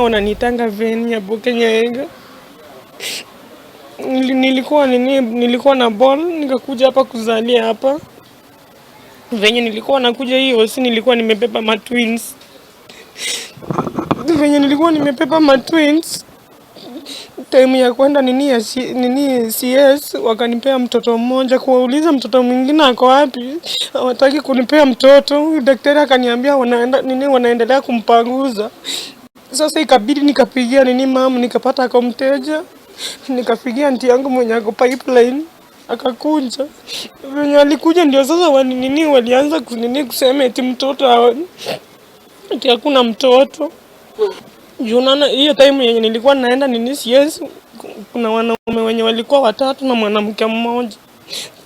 Wananiitanga Veni Abuke Nyaega. Nilikuwa nini, nilikuwa na ball, nikakuja hapa kuzalia hapa. Venye nilikuwa nakuja hii hosi, nilikuwa nimebeba ma twins. Venye nilikuwa nimebeba ma twins, time ya kwenda nini ya nini CS, wakanipea mtoto mmoja. Kuwauliza mtoto mwingine ako wapi, hawataki kunipea mtoto. Daktari akaniambia wanaenda nini, wanaendelea kumpanguza. Sasa ikabidi nikapigia nini mama, nikapata ako mteja, nikapigia auntie yangu mwenye ako Pipeline, akakuja. Venye alikuja ndio sasa wali nini, walianza kunini kusema eti mtoto eti hakuna mtoto. Juu unaona hiyo time yenye nilikuwa naenda nini CS, kuna wanaume wenye walikuwa watatu na mwanamke mmoja.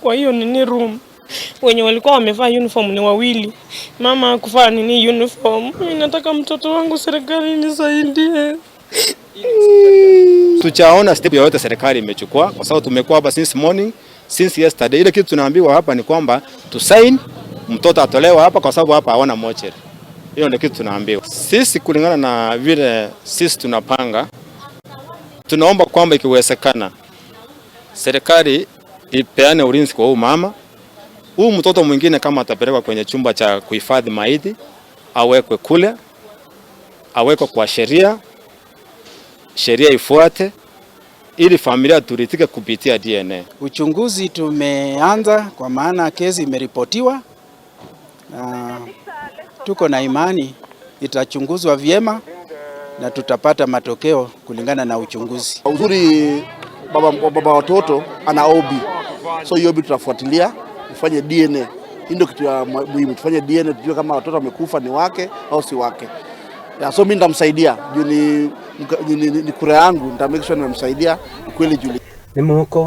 Kwa hiyo nini room, wenye walikuwa wamevaa uniform ni wawili. Mama hakuvaa nini uniform. Mimi nataka mtoto wangu, serikali nisaidie. Tuchaona step yoyote serikali imechukua kwa sababu tumekuwa hapa since morning, since yesterday. Ile kitu tunaambiwa hapa ni kwamba tu sign mtoto atolewe hapa kwa sababu hapa hawana mochari. Hiyo ndio kitu tunaambiwa. Sisi kulingana na vile sisi tunapanga, tunaomba kwamba ikiwezekana serikali ipeane ulinzi kwa huyu mama. Huyu mtoto mwingine kama atapelekwa kwenye chumba cha kuhifadhi maiti, awekwe kule, awekwe kwa sheria, sheria ifuate ili familia turidhike kupitia DNA. Uchunguzi tumeanza kwa maana kesi imeripotiwa na tuko na imani itachunguzwa vyema na tutapata matokeo kulingana na uchunguzi. Uzuri baba watoto ana OB, so hiyo OB tutafuatilia, tufanye DNA. Hii ndio kitu ya muhimu, tufanye DNA tujue kama watoto wamekufa ni wake au si wake. Yeah, so mimi nitamsaidia juu ni kura yangu, nita make sure nimemsaidia ukweli juu Nĩ moko.